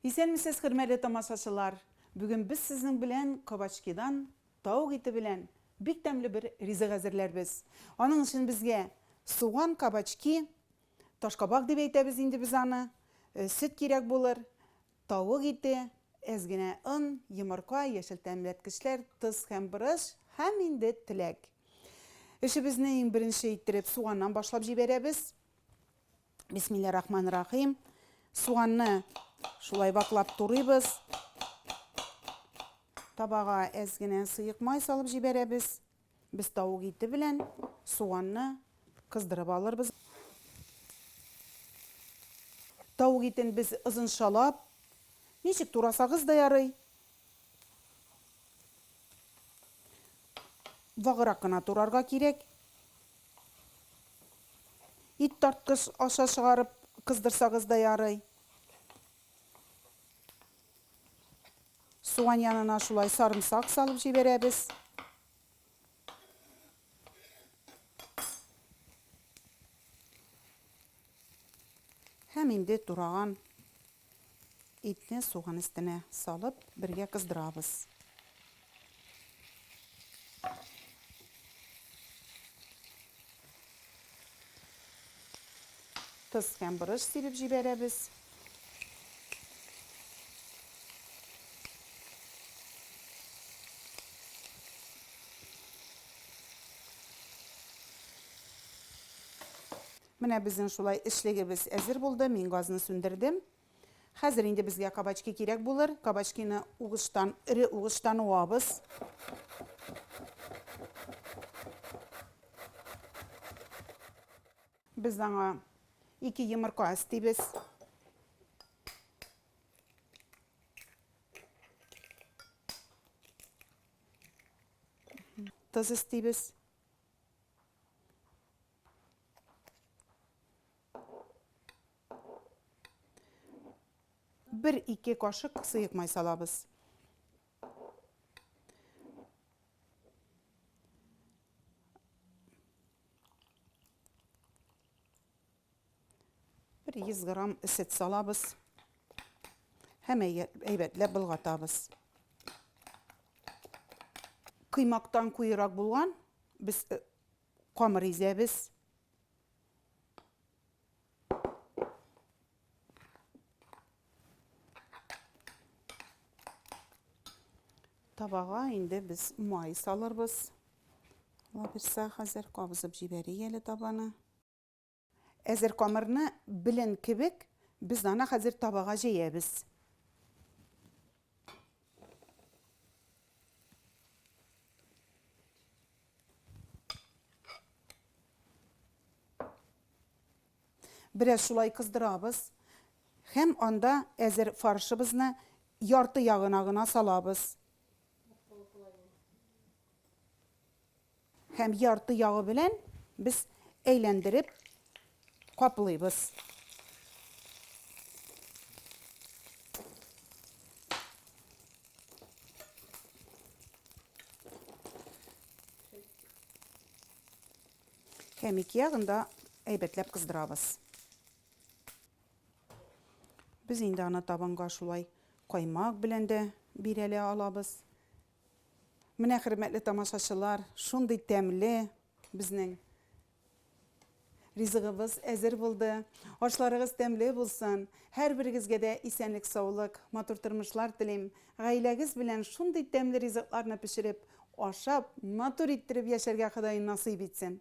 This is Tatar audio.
Исәнмесез, хөрмәтле тамашачылар! Бүген без сезнең белән кабачкидан тавык ите белән бик тәмле бер ризык әзерләрбез. Аның өчен безгә суган, кабачки, ташкабак дип әйтәбез инде без аны, сөт кирәк булыр, тавык ите, әз генә он, йомырка, яшел тәмләткечләр, тоз һәм борыч һәм инде теләк. Эшебезне иң беренче иттереп суганнан башлап җибәрәбез. Бисмилла рахман рахим. Суганны шулай ваклап турыйбыз. Табага әз генә сыек май салып җибәрәбез. Без тавык ите белән суганны кыздырып алырбыз. Тавык итен без озынчалап, ничек турасагыз да ярый. Ваграк кына турарга кирәк. Ит тарткыч аша чыгарып кыздырсагыз да ярый. Суган янына шулай сарымсак салып җибәрәбез. Һәм инде тураган итне суган өстенә салып, бергә кыздырабыз. Тоз һәм борыч сибеп җибәрәбез. Менә безнең шулай эчлегебез әзер булды. Мин газны сүндердем. Хәзер инде безгә кабачки кирәк булыр. Кабачкины угычтан, эре угычтан уабыз. Без аңа ике йомырка өстибез. Тоз өстибез. Бер-ике кашык сыек май салабыз. Бер 100 грамм сөт салабыз һәм әйбәтләп болгатабыз. Коймактан куерак булган без э, камыр изәбез. Табага инде без май салырбыз. Алла хәзер кабызып җибәрик әле табаны. Әзер камырны белен кебек без аны хәзер табага җәябез. Бераз шулай кыздырабыз һәм анда әзер фаршыбызны ярты ягына гына салабыз. Һәм ярты ягы белән без әйләндереп каплыйбыз. Һәм ике ягын да әйбәтләп кыздырабыз. Без инде аны табынга шулай каймак белән дә бирәлә алабыз. Менә, хөрмәтле тамашачылар, шундый тәмле безнең ризыгыбыз әзер булды. Ашларыгыз тәмле булсын. Һәрберегезгә дә исәнлек-саулык, матур тормышлар телим. Гаиләгез белән шундый тәмле ризыкларны пешереп, ашап, матур иттереп яшәргә Ходаем насыйп итсен.